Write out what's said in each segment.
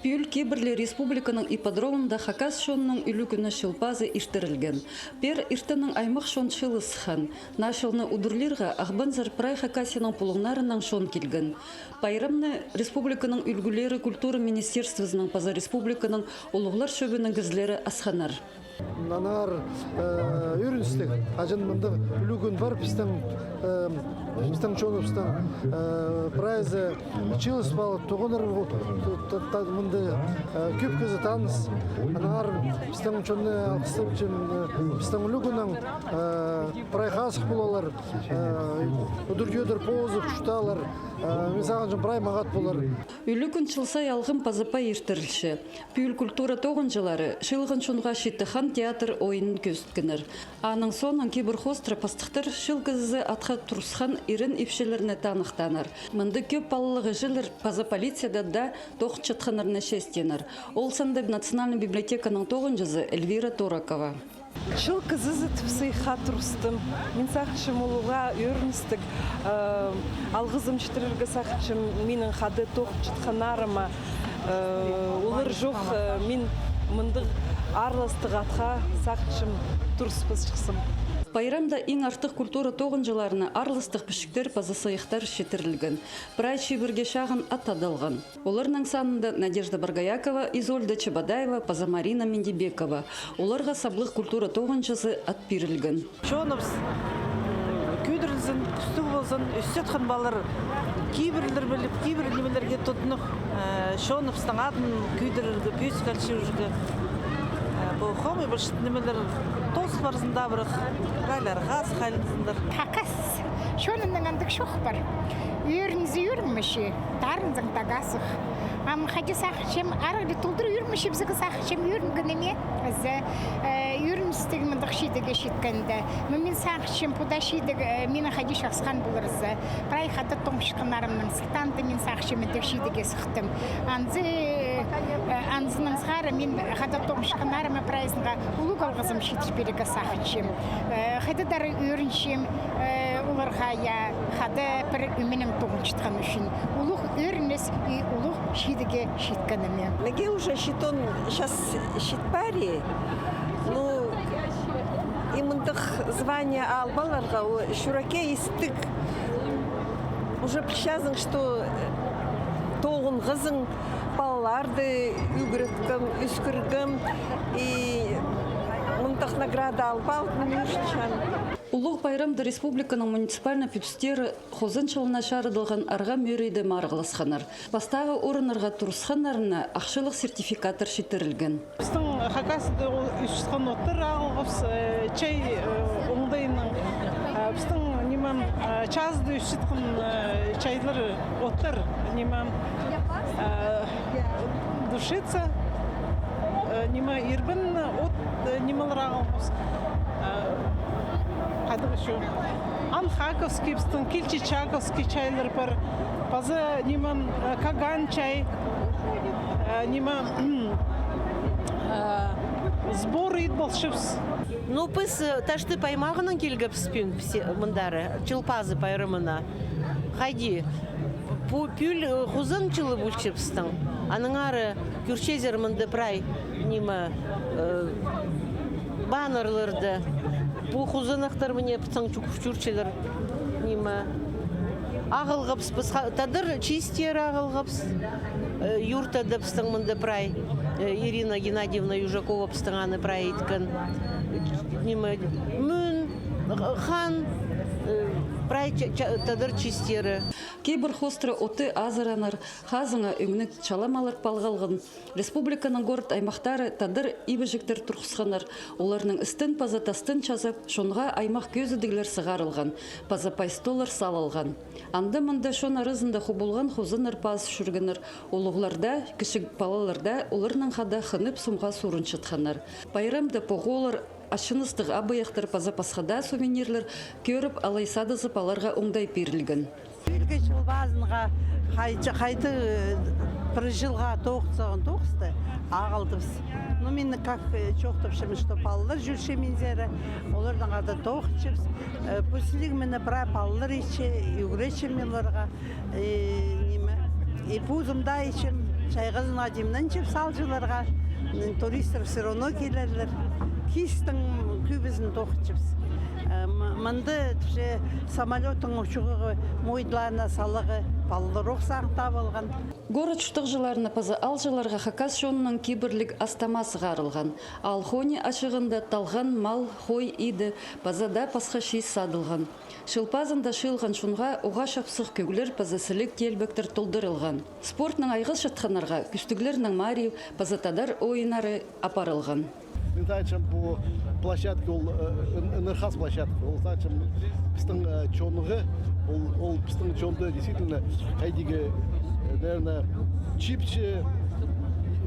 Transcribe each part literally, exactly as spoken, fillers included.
Пӱӱл Кибірлі республиканың ипподромында хакас чонының ӱлӱкӱні Чыл пазы иртірілген. Пеер иртеннең аймах чон чыылысхан. Наа чылны удурлирға Ағбанзар прай Хакасияның пулуңнарынаң чон килген. Пайрамны республиканың ӱлгӱлері, культура министерствозының паза республиканың улуғлар чӧбінің кізілері асханнар. Аннаңар, э, ӧріністіг, хаҷан мындағ ӱлӱкӱн пар пістің, э, пістің чоныбыстың, э, прайзы чыылыс палып, тоғынар, та-, та-, мында, э, кӧп кізі таныс. Аннаңар пістің чонны алғыстапчам, э, пістің ӱлӱкӱннең, э, прай хазых полалар, э, удур-тӧдір позып чуртаалар, э, мин сағынчам, прай маңат полар. Ӱлӱкӱн чыл сай алғым паза пай иртірілче. Пӱӱл культура тоғынҷылары чыылған чонға «Читі хан» театр ойынын кӧзіткеннер. Аның соонаң кибір хоостыра пастыхтар чыл кізізі атха турысхан ирен ипчілерні таныхтааннар. Мында кӧп палалығ іҷелер паза полицияда даа тоғынчатханнарны честееннер. Ол санда Национальнай библиотеканың тоғынҷызы Эльвира Торокова. Чыл кізізі тіп сыйыхха турыстым. Мин сағынчам, улуғ ӧріністіг, э, алғызым читірерге сағынчам минің хада тоғынчатханнарыма. Э, олар чох, э, мин мындағ аарластығ атха, сағынчам, турыспасчыхсым. Пайрамда иң артых культура тоғынҷыларына аарластығ пічіктер паза сыйыхтар читірілген. Прай чибірге чағын ат адалған. Оларның санында Надежда Боргоякова, Изольда Чебодаева паза Марина Миндибекова. Оларға саблығ культура тоғынҷызы ат пирілген. Чоныбыс, м, кӧдірілзін, кӱстіг ползын, ӧсчеткен палалар кибірлер піліп, кибір нимелерге тудынып, э, чоныбыстың адын кӧдірерге, пӧзік ал чӧрерге. Э, пу хомай пілчет нимелер тоозыл парзын табырах, прайлары хазых айланзыннар. Хакас чонының андағ чоох пар: ӧрінзең ӧрінмеҷе, тарынзаң тағазығ. Ам хайди сағынчам, арығ ли толдыра ӧрінмеҷе, піске сағынчам, ӧрінген ниме. Зе, э, ӧріністіг мындағ чидіге читкенде. Но мин сағынчам, пу даа чидіг, э, минің хайди чахсыған полар зе. Прай хада тоғынчатханнарымның сылтаанда мин сағынчам, мындағ чидіге сыхтым. Анзы, э, анзынаң сығара мин хада тоғынчатханнарыма прайзына улуғ алғызым читіріп пирерге сағынчам. Э, хайдағ-да ӧрінчем, э, оларға, я, хада пір ӧменең тоғынчатхан ӱчӱн. Улуғ ӧрініс и улуғ чидіге читкеніме. Мағаа уже читон час чит парир. Ну, и мындағ звание алып аларға, о, чӱрекке истіг. Уже пілчезің, что, э, тоғынғазың, палаларды ӱгреткем, ӧскіргем, и мындағ награда алып алдым, мин ӱчӱн чаан. Улуғ пайрамда республиканың муниципальнай пӱдістері хозан чылына чарыдылған арға-мӧрейде марығласханнар. Пастағы орыннарға турысханнарына ахчалығ сертификаттар читірілген. Пістің Хакасияда ол ӧсчеткен оттар ағылғабыс, э, чай, э, оңдайынаң, э, пістің, ниме, э, чазыда ӧсчеткен, э, чайлар, оттар, ниме, э, душица, э, ниме, ирбен от, э, нимелер ағылғабыс. Э, хайдағ ещё? Анхаковский, пістің Кильчичаковский чайлар пар. Паза, ниме, э, каган чай. Э, ниме, э, сбор ит полчабыс. Ну, піс, э, Таштып аймағынаң килгебіс пӱӱн, піс, э, мындар, Чыл пазы пайрамына. Хайди, пу пӱӱл, э, хозан чылы полча пістің. Аннаңар кӧрчезер мында прай, ниме, э, баннерлерде. Пу хозанахтар мына пістің чӱгӱр чӧрчелер, ниме. Ағылғабыс піс ха-, тадар чистері ағылғабыс. Э, юртада пістің мында прай, э, Ирина Геннадьевна Южакова пістің аны прай иткен. Ниме, мӱн, хан, э, прай ча-, ча-, тадар чистері. Кибір хоостыра отты азыранар, хазыңа ӧңніг чаламалар палғалған. Республиканың город-аймахтары тадар ибіҷектер турғысханнар, оларның істін паза тастын чазап, чонға аймах кӧзідіглер сығарылған, паза пай столлар салылған. Анда-мында чон аразында хубулған хозаннар пазы чӧргеннер, улуғлар даа, кічіг палалар даа оларнаң хада хынып сомға суурынчатханнар. Пайрамда поғолар, ачыныстығ абайахтар паза пасха даа сувенирлер кӧріп алай садызып аларға оңдай пирілген. Пӱӱлгі Чыл пазынға хай-, хайдағ, э, пір чылға тоғынзаң тоғысты, ағылдыбыс. Ну, мин как, э, чоохтапчам, что палалар чӧрче минзер, оларнаң хада тоғынчабыс. Э, пу сіліг мені прай палалар итче, ӱгретчем мин оларға. Э, ниме, и позым даа итчем. Чайғызынға тимненчебіс аалҷыларға, туристтер всё равно килерлер. Кистің кӧбізін тоғынчабыс. Э, м-, мында тіпче самолёттың учуғығы, мойдыларына салығы палалар ох сағын табылған. Город чуртағҷыларына паза аалҷыларға хакас чонының кибірліг ас-тамаа сығарылған. Аал хони ачығында талған мал, хой иді, паза даа пасха чиис садылған. Чыл пазында чыылған чонға уғаа чапсых кӧглер паза сіліг теелбектер толдырылған. Спортнаң айғасчатханнарға кӱстіглернің марии паза тадар ойыннары апарылған. Мин сағынчам, пу площадка ол, э, ын-, ынархас площадка. Ол сағынчам, пістің, э, чонға, ол, ол пістің чонды действительно хайдағ, э, наверное, чыыпча,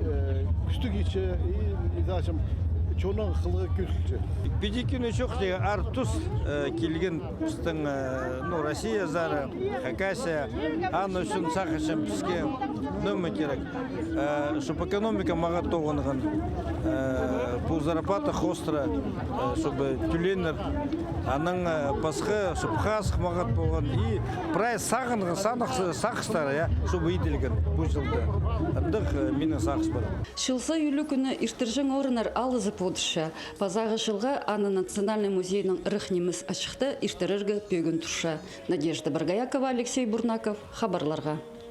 э, кӱстіг итче, и, и сағынчам, чонның хылығы кӧзілче. Піди кӱні чох тее артыс, э, килген пістің, э, ну, Россияазар, Хакасия, аны ӱчӱн сағынчам піске ниме кирек. Э, чтоб экономика мағат тоғынған, э, пу зарплата хоостыра, э, чтоб тӱленер, анаң, э, пасха, чтоб хазых мағат полған. И прай сағынған, сағыс-, сағыстар, я, чтоб иділген пу чылда. Андағ, э, минің сағыс пар. Чыл сай ӱлӱкӱні иртірҷең орыннар алызып одырча. Пазағы чылға аны Национальный музейнің ырах нимес ачыхта иртірерге пӧгін турча. Надежда Боргоякова, Алексей Бурнаков, хабарларға.